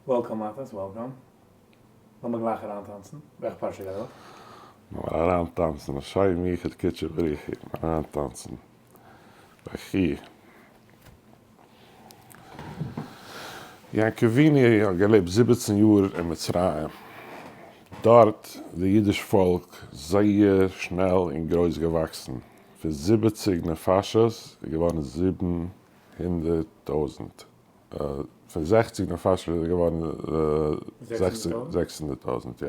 Welcome מאטעס, welcome. לאמיר גלייך אריינטאנצן. וועלכע פרשה גייט ארויף? לאמיר אריינטאנצן, לשם יחוד קודשא בריך הוא, אריינטאנצן. ויחי. יעקב אבינו האט געלעבט 17 יאר אין מצרים. דארט איז די אידיש פאלק זייער שנעל און גרויס געוואקסן. פון 70 נפשות איז געווארן 700,000. פון 60 נפשות איז געווארן 600,000, יא.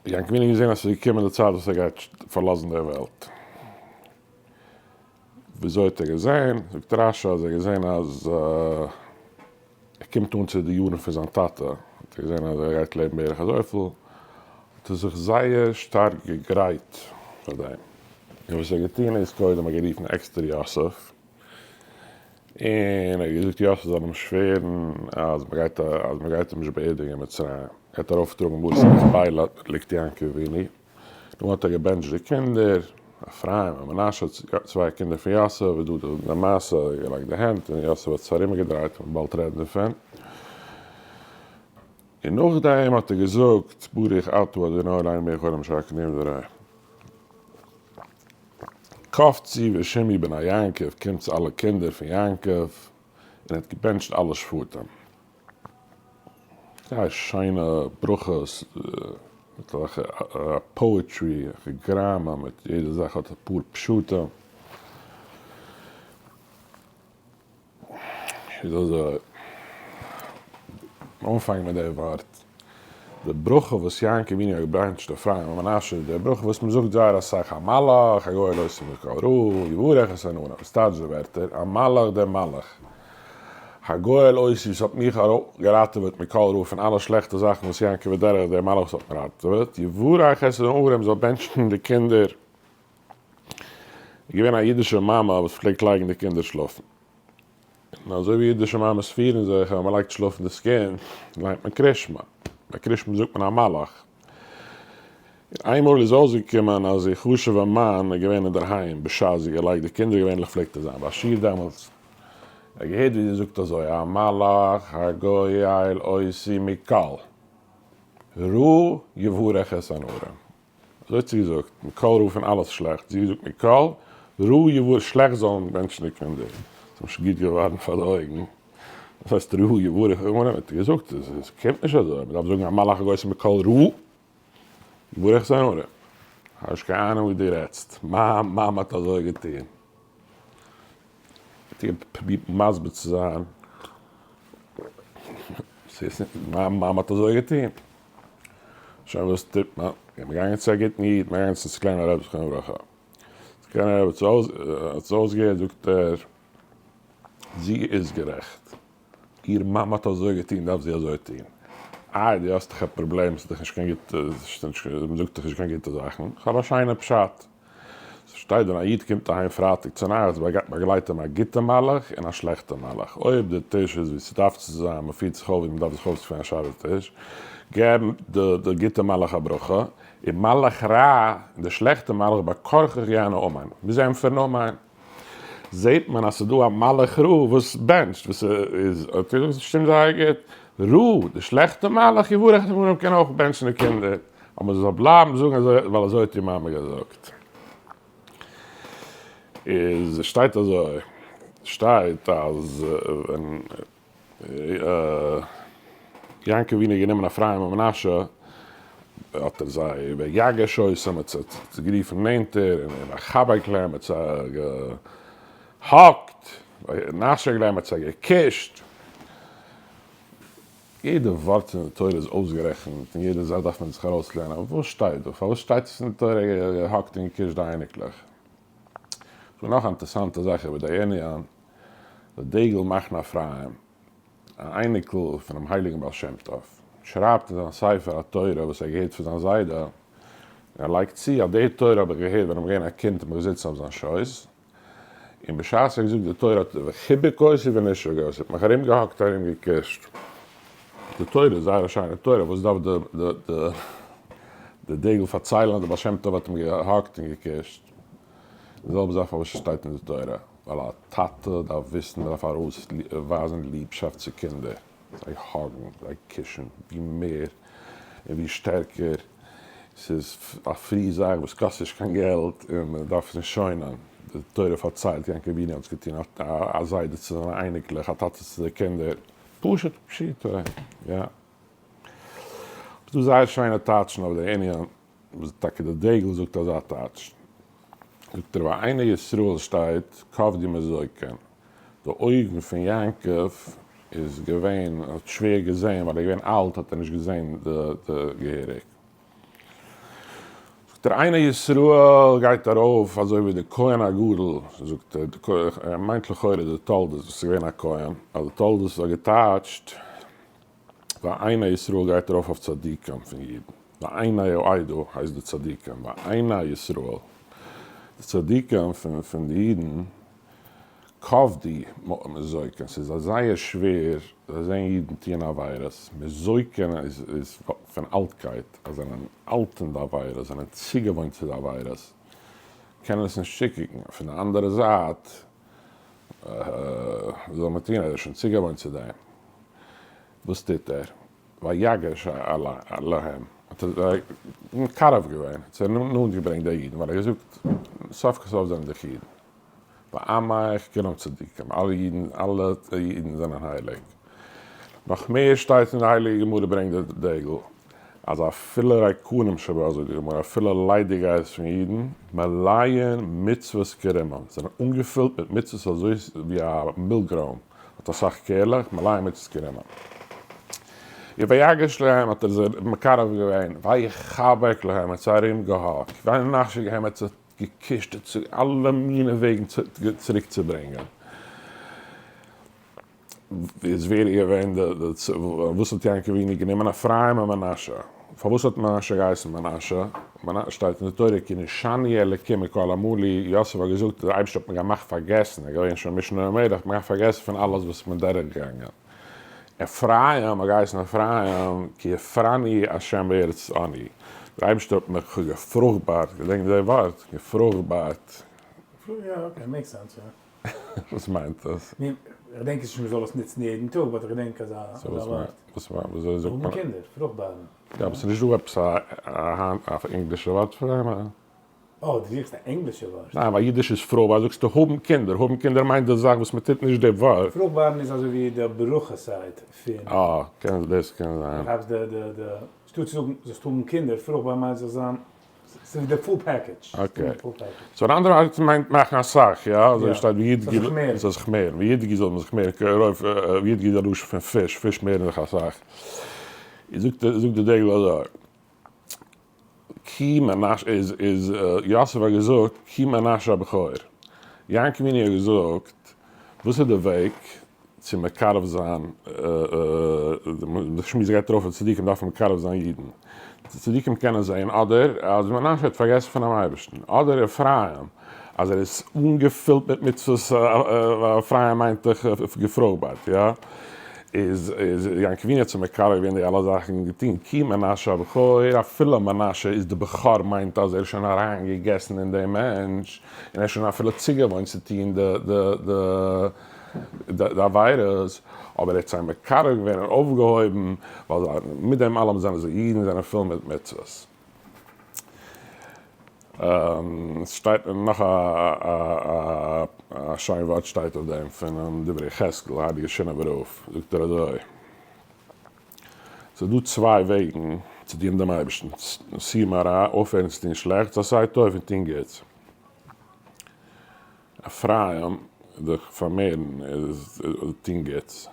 יעקב אבינו האט געזען אז ס'איז געקומען די צייט וואס ער גייט פארלאזן די וועלט. וויאזוי האט ער געזען? זאגט רש"י אז ער האט געזען אז ער קומט אן צו די יארן פון זיין טאטע, האט ער געזען אז ער גייט לעבן בערך אזויפיל, האט ער זיך זייער שטארק געגרייט פאר דעם. און וואס ער האט געטון איז, קודם האט ער גערופן עקסטער יוסף, און ער האט געזאגט יוסף זאל אים שווערן אז מען גייט אז מען גייט אים נישט באערדיגן אין מצרים, ער האט ארויפגעטראגן מערת המכפלה, דארט ליגט יעקב אבינו, נאכדעם האט ער געבענטשט די קינדער, אפרים און מנשה, צוויי קינדער פון יוסף, איז דא די מעשה, ער האט געלייגט די הענט און יוסף האט עס ארומגעדרייט, מ'וועט באלד רעדן דערפון. און נאכדעם האט ער געזאגט, ברוך אתה ה' אלהינו מלך העולם שהכל נהיה בדברו. קפצו ושמעו בני יעקב, קומטס אלע קינדער פון יעקב, און ער האט געבענטשט אלע שבטים. זייער שיינע ברכות, מיט אזעלכע poetry, אזעלכע גראמען, מיט יעדע זאך האט אפאר פשטים. איז אזוי, אנפאנג מיט די ווארט, די ברכה וואס יעקב אבינו האט געבענטשט אפרים און מנשה איז די ברכה וואס מען זאגט זייער אסאך, המלאך הגואל אותי מכל רע, יברך את הנערים, וואס טייטש די ווערטער, המלאך דער מלאך, הגואל אותי וואס האט מיך געראטעוועט מכל רע פון אלע שלעכטע זאכן וואס יעקב איז דורך, דער מלאך וואס האט מיר געראטעוועט, יברך את הנערים זאל בענטשן די קינדער. איז געווען א אידישע מאמע וואס פלעגט לייגן די קינדער שלאפן. און אזוי ווי אידישע מאמעס פירן זיך אז ווען מ'לייגט שלאפן דאס קינד, ליינט מען קרישמע. ביי קרישמע זאגט מען המלאך. און איינמאל איז אויסגעקומען אז איר חשוב'ער מאן איז געווען אינדערהיים בשעת זי האט געלייגט די קינדער, געווענליך פלעגט ער זיין ביי שיעור דעמאלטס. ער האט געהערט ווי זי זאגט אזוי, המלאך הגואל אותי מכל רע יברך את הנערים. אזוי האט זי געזאגט, מכל רע פון אלעס שלעכט, זי האט געזאגט מכל רע יברך, שלעכט זאלן בענטשן די קינדער, ס'איז אים שוין גוט געווארן פאר די אויגן, וואס הייסט רע יברך, האט ער געזאגט, עס קומט נישט אזוי, מען דארף זאגן המלאך הגואל אותי מכל רע יברך את הנערים, כ'האב נישט קיין אהנונג וואס דו רעדסט, מיין מאמע האט אזוי געטון. האט איר פרובירט מסביר צו זיין, מיין מאמע האט אזוי געטון. שוין וואס טוט מען? איז מען געגאנגען צו א גוטן איד, מען געגאנגען צום סקולענער רבי זכרונו לברכה. סקולענער רבי האט עס אויסגעהערט, זאגט ער, זי איז גערעכט, איר מאמע האט אזוי געטון דארף זי אזוי טון. איי דו האסט דאך א פראבלעם, ס'איז דאך נישט קיין גוטע, מען זאגט דאך נישט קיין גוטע זאכן. כ'האב א שיינע פשט. ס'שטייט ווען א איד קומט אהיים פרייטאג צונאכטס באגלייט אים א גוטע מלאך און א שלעכטע מלאך. אויב די טיש איז ווי ס'דארף צו זיין, מ'פירט זיך אויף ווי מ'דארף זיך אויפצופירן א שבת טיש, געב די גוטע מלאך א ברכה, און מלאך רע, די שלעכטע מלאך בעל כרחך יענה אמן, מוז ענטפערן אמן. זעט מען אז ס'דא א מלאך רע וואס בענטשט, וואס איז, האט ער געזאגט ס'שטימט זייער גוט, רע, די שלעכטע מלאך, יברך את הבנים קען אויך בענטשן די קינדער. אבער זי זאל בלייבן זאגן אזוי ווייל אזוי האט איר מאמע געזאגט. איז שטייט אזוי, שטייט אז ווען יעקב אבינו האט גענומען אפרים און מנשה האט ער זיי ויגש אותם, האט זיי גערופן נענטער און ויחבק להם האט זיי געהאגט, וינשק להם האט זיי געקושט. יעדע ווארט אין די תורה איז אויסגערעכנט און יעדע זאך דארף מען זיך ארויסלערנען, וואס שטייט דא? פארוואס שטייט עס אין די תורה געהאקט און געקושט די אייניקלעך? ס'דא נאך א אינטערסאנטע זאך איבער די ענין, די דגל מחנה אפרים, א אייניקל פונעם הייליגן בעל שם טוב, שרייבט אין זיין ספר א תורה וואס ער האט געהערט פון זיין זיידע, און ער לייגט צו אז די תורה האב איך געהערט ווען איך בין געווען א קינד און בין געזיצן אויף זיין שויס, און בשעת ער האט געזאגט די תורה האט ער וחיבק אותי ונשק אותי, האט מיך ארום געהאגט ארום געקושט. די תורה איז זייער א שיינע תורה, וואס דארף די דגל פארציילן אז די בעל שם טוב האט אים געהאגט און געקושט? די זעלבע זאך פארוואס עס שטייט אין די תורה. ווייל א טאטע דארף וויסן מען דארף ארויס ווייזן ליבשאפט צו קינדער, זיי hug ן, זיי קישן, ווי מער און ווי שטערקער, ס'איז א free זאך וואס קאסט נישט קיין געלט און מען דארף עס נישט שוינען, די תורה פארציילט יעקב אבינו האט עס געטון א זיידע צו זיינע אייניקלעך, א טאטע צו די קינדער, פשוט פשיטא, יא. ס'דא זייער שיינע טייטשן אויף די ענין, וואס טאקע די דגל זאגט אזא טייטש, זאגט ער ועיני ישראל שטייט כבדו מזוקן, די אויגן פון יעקב איז געווען, האט שווער געזען, ווייל ער איז געווען אלט האט ער נישט געזען די געהעריג. זאגט ער עיני ישראל גייט ארויף אזוי ווי די כהן הגדול, זאגט ער, ער מיינט לכאורה די תולדות וואס איז געווען א כהן, אז די תולדות האט געטייטשט ועיני ישראל גייט ארויף אויף צדיקים פון אידן, ועיני העדה הייסט די צדיקים, ועיני ישראל, די צדיקים פון די אידן, כבדו מזוקן, ס'איז א זייער שווער זיי זעען אידן טוען עבירות, מזוקן איז פון אלטקייט, אז זיי זענען אלט אין די עבירות, זענען צוגעוואוינט צו די עבירות, קענען עס נישט צוקוקן, פון די אנדערע זייט, וואס זאל מען טון, ער איז שוין צוגעוואוינט צו דעם. וואס טוט ער? ויגש אליהם, האט ער זיי מקרב געווען, האט זיי נאנט געברענגט די אידן, ווייל ער האט געזאגט, סוף כל סוף זענען דאך אידן, ועמך כולם צדיקים, אלע אידן, אלע אידן זענען הייליג. נאך מער שטייט אין די הייליגע גמרא ברענגט די דגל, אז אפילו ריקנים שבה, זאגט די גמרא, אפילו ליידיגייערס פון אידן, מלאין מצוות כרימון, זענען אנגעפילט מיט מצוות אזוי ווי א מילגרוים האט אסאך קערלעך, מלאין מצוות כרימון. און ויגש להם האט ער זיי מקרב געווען, ויחבק להם האט זיי ארום געהאקט, וינשק להם האט זיי געקושט צו אלע מיני וועגן צוריק צו ברענגען. איז ווער איז געווען די וואס האט יעקב אבינו גענומען אפרים און מנשה? פארוואס האט מנשה געהייסן מנשה? שטייט אין די תורה כי נשני אלקים מכל עמלי, יוסף האט געזאגט דער אייבערשטער האט מיר געמאכט פארגעסן, ער איז געווען שוין משנה למלך, האט מיר געמאכט פארגעסן פון אלעס וואס איך בין דורך געגאנגען. אפרים האט געהייסן אפרים כי הפרני השם בארץ עני, דער אייבערשטער האט מיך געפרוכטבארט, געדענק די ווארט, געפרוכטבארט. יא okay, makes sense, יא. וואס מיינט דאס? איך געדענק נישט מ'זאל עס נוצן יעדן טאג, but איך געדענק אזא ווארט. וואס מיינט? וויאזוי זאגט מען? האבן קינדער, פרוכטבארן. יא, אבער ס'נישט דא עפעס א היינט א ענגלישע ווארט פאר דעם? אה, דו זוכסט א ענגלישע ווארט. ניין, ווייל אידיש איז פרוכטבאר, זאגסטו האבן קינדער, האבן קינדער מיינט די זאך וואס מ'טוט נישט די ווארט. פרוכטבארן איז אזוי ווי די ברכה side פון. אה, קען דאס קען זיין. כאפסט די די די, שטאט צו זאגן זאלסט האבן קינדער, פרוכטבאר מיינט זאלסט זיין ס'איז די full package. Okay. So אן אנדערע ווארט מיינט מאכן אסאך, יא? אזוי שטייט וידגו, זאל זיך מערן. זאל זיך מערן. וידגו זאל מען זיך מערן, כרוב, וידגו איז א לשון פון פיש, פיש מערן זיך אסאך. זאגט זאגט די דגל אזוי, כי מנשה, איז איז יוסף האט געזאגט כי מנשה הבכור. יעקב אבינו האט געזאגט, וואס איז די וועג צו מקרב זיין, די שמועס גייט ארויף אויף צדיקים דארפן מקרב זיין אידן, די צדיקים קענען זען אדער אז מנשה האט פארגעסן פונעם אייבערשטן, אדער אפרים אז ער איז אנגעפילט מיט מצוות, אפרים מיינט דאך געפרוכטבארט, יא? איז איז יעקב אבינו האט זיך מקרב געווען די אלע זאכן געטון, כי מנשה הבכור, אפילו מנשה איז די בכור מיינט אז ער איז שוין אריין געגעסן אין דעם מענטש, און ער איז שוין אפילו צוגעוואוינט צו טון די די די עבירות, אבער ער האט זיי מקרב געווען און אויפגעהויבן, ווייל מיט דעם אלעם זענען זיי אידן, זענען פול מיט מצוות. עס שטייט נאך א שיין ווארט שטייט אויף דעם פונעם דברי יחזקאל, הייליגער שינאווער רב, זאגט ער אזוי, ס'איז דא צוויי וועגן צו דינען דעם אייבערשטן, סור מרע, אויפהערן צו טון שלעכטס, עשה טוב און טון גוטס. אפרים, זיך פארמערן איז טון גוטס,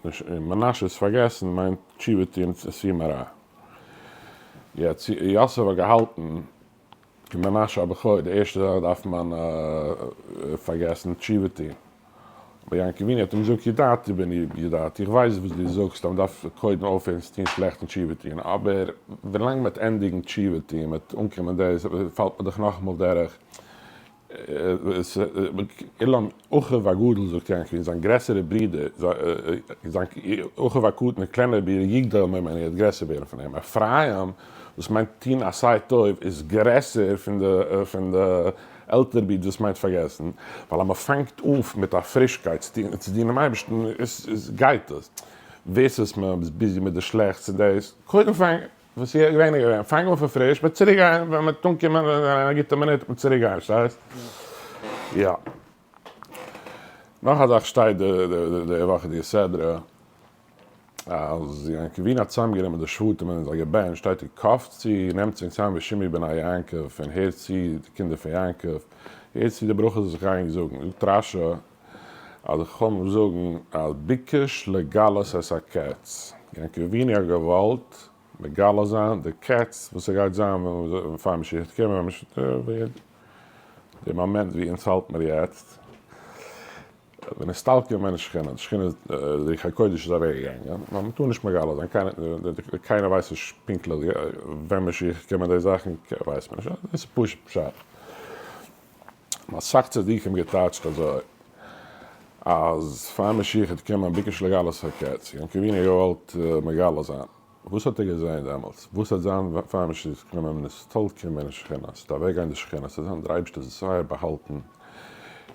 און מנשה איז פארגעסן מיינט תשובה טון סור מרע. יעצט יוסף האט געהאלטן כי מנשה הבכור, די ערשטע זאך דארף מען פארגעסן תשובה טון. אבער יעקב אבינו האט אים געזאגט ידעתי בני ידעתי, איך ווייס וואס דו זאגסט אז מען דארף קודם אויפהערן צו טון שלעכט און תשובה טון, אבער ווילאנג מען וועט ענדיגן תשובה טון, מען וועט אנקומען דאס, פאלט מען דאך נאכאמאל דורך. אילן אחיו הגדול זאגט יעקב אבינו, זיין גרעסערע ברודער, זיין אחיו הקטן, דער קלענערע ברודער, יגדל ממנו, ער וועט גרעסער ווערן פון אים. אפרים, וואס מיינט טון עשה טוב, איז גרעסער פון די פון די. עלטער בי דאס מיינט פארגעסן, ווייל אז מען פאנגט אויף מיט א פרישקייט צו דינען דעם אייבערשטן, איז גייט עס. ווער ס'איז מען איז busy מיט די שלעכטס און דאס, קודם פאנג, וואס איז געווען איז געווען, פאנג אן פון פריש, מ'וועט צוריק גיין ווען מ'וועט אנקומען אין א גוטע מינוט וועט מען צוריק גיין, פארשטייסט? יא. נאך א זאך שטייט די וואכעדיגע סדרה, אז יעקב אבינו האט צוזאמגענומען די שבטים און זיי געבענטשט, שטייט הקבצו, נעמט זיך צוזאם ושמעו בני יעקב, און הערט צו די קינדער פון יעקב, הערט צו די ברכות וואס איך גיי ענק זאגן, זאגט רשי, אז איך קען זאגן אז ביקש לגלות את הקץ, יעקב אבינו האט געוואלט מגלה זיין די קץ וואס ס'גייט זיין ווען פאר משיח וועט קומען, די מאמענט ווי אונז האלט מיר יעצט, ונסתלקה ממנו שכינה, די שכינה די רוח הקודש איז אוועק געגאנגען, ווייל מ'טאר נישט מגלה זיין, קיינער ווייסט נישט פונקטליך ווען משיח וועט קומען, די זאכן ווייסט מען נישט, דאס איז פשוט פשט. אסאך צדיקים געטייטשט אזוי אז פאר משיח וועט קומען ביקש לגלות הקץ, יעקב אבינו האט געוואלט מגלה זיין, וואס האט ער געזען דעמאלטס? וואס וועט זיין פאר משיח וועט קומען נסתלקה ממנו שכינה, עס וועט אוועק גיין די שכינה, עס וועט זיין דער אייבערשטער איז זייער באהאלטן,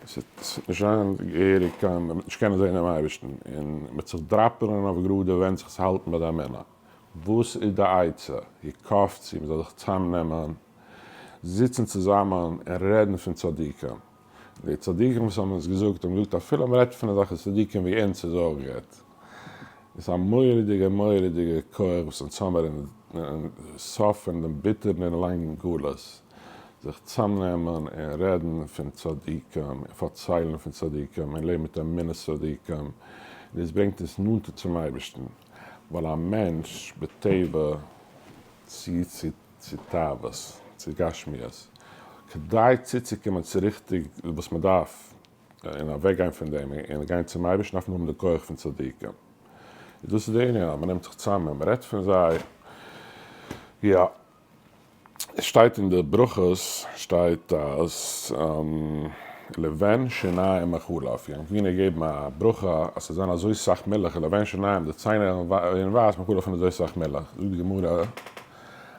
עס וועט נישט זיין געהעריג קיין, מען וועט נישט קענען זען דעם אייבערשטן, און מען וועט זיך דראפענען אויף גראדע ווענט זיך צו האלטן ביי די אמונה, וואס איז די עצה? הקבצו, מען זאל זיך צוזאמנעמען זיצן צוזאמען און רעדן פון צדיקים. די צדיקים וואס האבן עס געזאגט האבן געזאגט אפילו מען רעדט פון אזעלכע צדיקים ווי אונז איז אויך גוט. עס איז א מורא'דיגע מורא'דיגע כח וואס אונז האמער אין סוף פון דעם ביטערן און לאנגן גלות, זיך צאמנעמען און רעדן פון צדיקים און פארציילן פון צדיקים און לעבן מיט אמונת צדיקים, און דאס ברענגט אונז נאנטער צום אייבערשטן, ווייל א מענטש בטבע ציט צו צו תאוות, צו גשמיות, כדי צוצוקומען צו ריכטיג וואס מען דארף, און אוועקגיין פון דעם און גיין צום אייבערשטן דארף מען האבן די כח פון צדיקים. איז דאס איז די ענין אז מען נעמט זיך צאם און מען רעדט פון זיי. יא, עס שטייט אין די ברכות שטייט אז לבן שיניים מחלב, יעקב אבינו האט געגעבן א ברכה אז ס'זאל זיין אזוי סאך מילך, לבן שיניים, די ציינער ווערן ווייס מחלב פון אזוי סאך מילך, זאגט די גמרא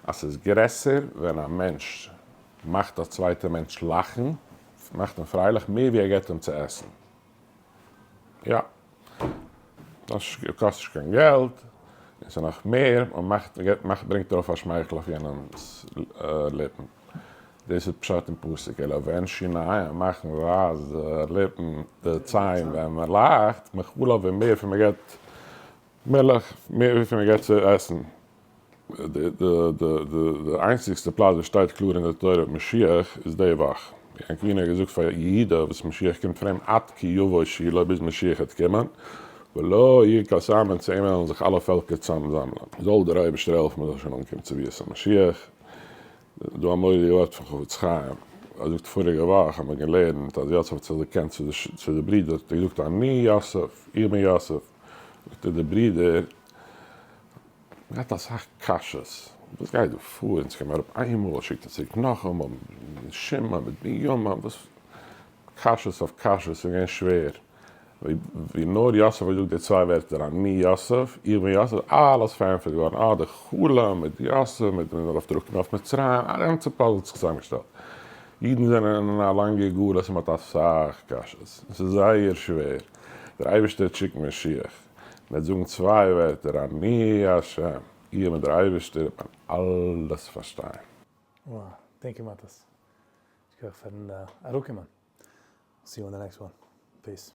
אז ס'איז גרעסער ווען א מענטש מאכט א צווייטע מענטש לאכן, מאכט אים פרייליך, מער ווי ער געבט אים צו עסן. יא. דאס קאסט נישט קיין געלט, און ס'איז נאך מער, און מאכט, מאכט, ברענגט ארויף א שמייכל אויף יענעמ'ס ליפן. דאס איז פשט אין פסוק, אלא ווען שיניים מאכן ווייס די ליפן, די ציין ווען מען לאכט, מחלב ווי מער פון מען געבט מילך, מער ווי פון מען געבט צו עסן. די איינציגסטע פלאץ וואס שטייט קלאר אין די תורה משיח איז די וואך. יעקב אבינו האט געזאגט פאר יהודה וואס משיח קומט פון אים עד כי יבוא שילה ביז משיח וועט קומען, ולו יקהץ עם און צו אים וועלן זיך אלע פעלקער צוזאמזאמלען. זאל דער אייבערשטער העלפן מען זאל שוין אנקומען צו ביאת המשיח. דא א מורא'דיגע ווארט פון חפץ חיים, ער זאגט פאריגע וואך האט מען געלערנט אז יוסף האט זיך דערקענט צו די ברידער האט ער געזאגט אני יוסף, איך בין יוסף, זאגט ער די ברידער מ'האט אסאך קשיות, וואס גייט דא פאר, אונז קומען אראפ איינמאל, ער שיקט אונז צוריק נאכאמאל, מיט שמעון, מיט בנימין, וואס, קשיות אויף קשיות, ס'איז געווען שווער, ווי נאר יוסף האט געזאגט די צוויי ווערטער אני יוסף, איך בין יוסף, אלעס פארענטפערט געווארן, אה די חלום מיט יוסף, מיט מען דארף אראפקומען אויף מצרים, א גאנצע פאזל האט זיך צוזאמגעשטעלט. אידן זענען אין א לאנגע גלות און מ'האט אסאך קשיות, און ס'איז זייער שווער, דער אייבערשטער וועט שיקן משיח, מען וועט זאגן צוויי ווערטער אני השם, איך בין דער אייבערשטער, וועט מען אלעס פארשטיין. Wow, thank you מאטעס. שכוח פארן אראפקומען. See you on the next one. Peace.